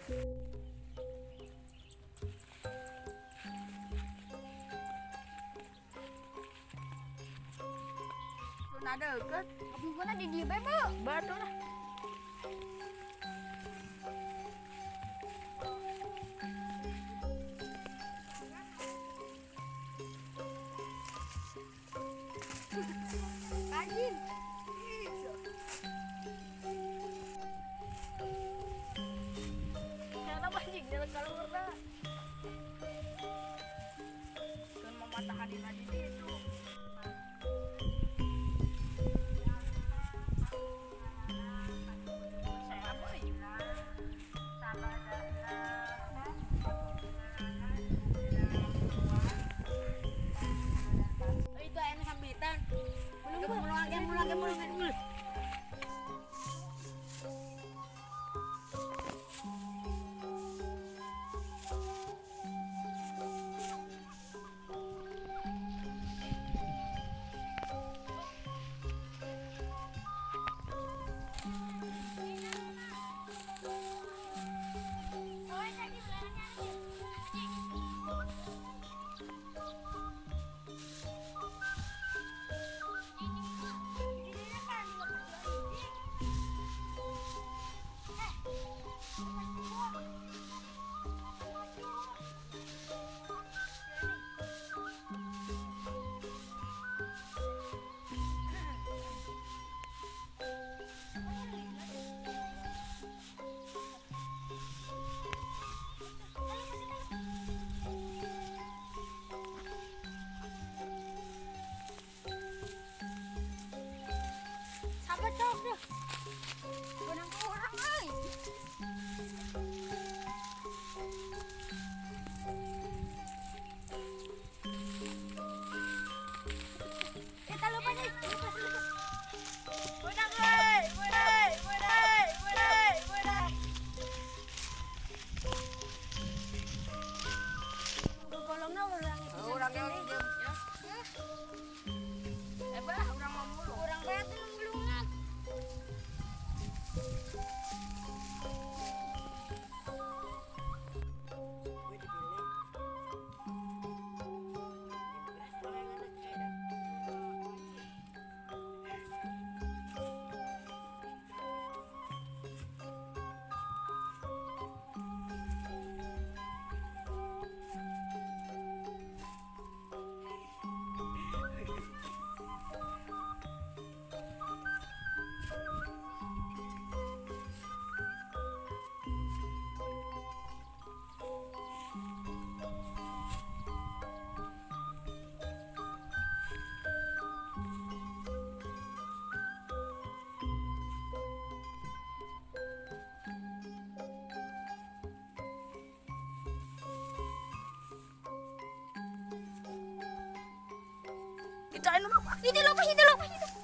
Nah, deket. Kapungkurna di dieu bae, Bu. Batu lah. Rajin. Karena anjing jalan keluar dah. Kan mau matahari tadi itu. Saya boy. Itu ayam sambitan. Mulung, mulung, mulung, mulung. Sabar cok dah. Benang kurang euy. Kita lupa nih. Benang euy, benang, benang, benang, benang. Golongna urang itu. Urang yang ya. Eh bah, urang mau mulu. Urang bae teh mulungan. Itu anu lupa. Itu lupa, itu lupa, itu.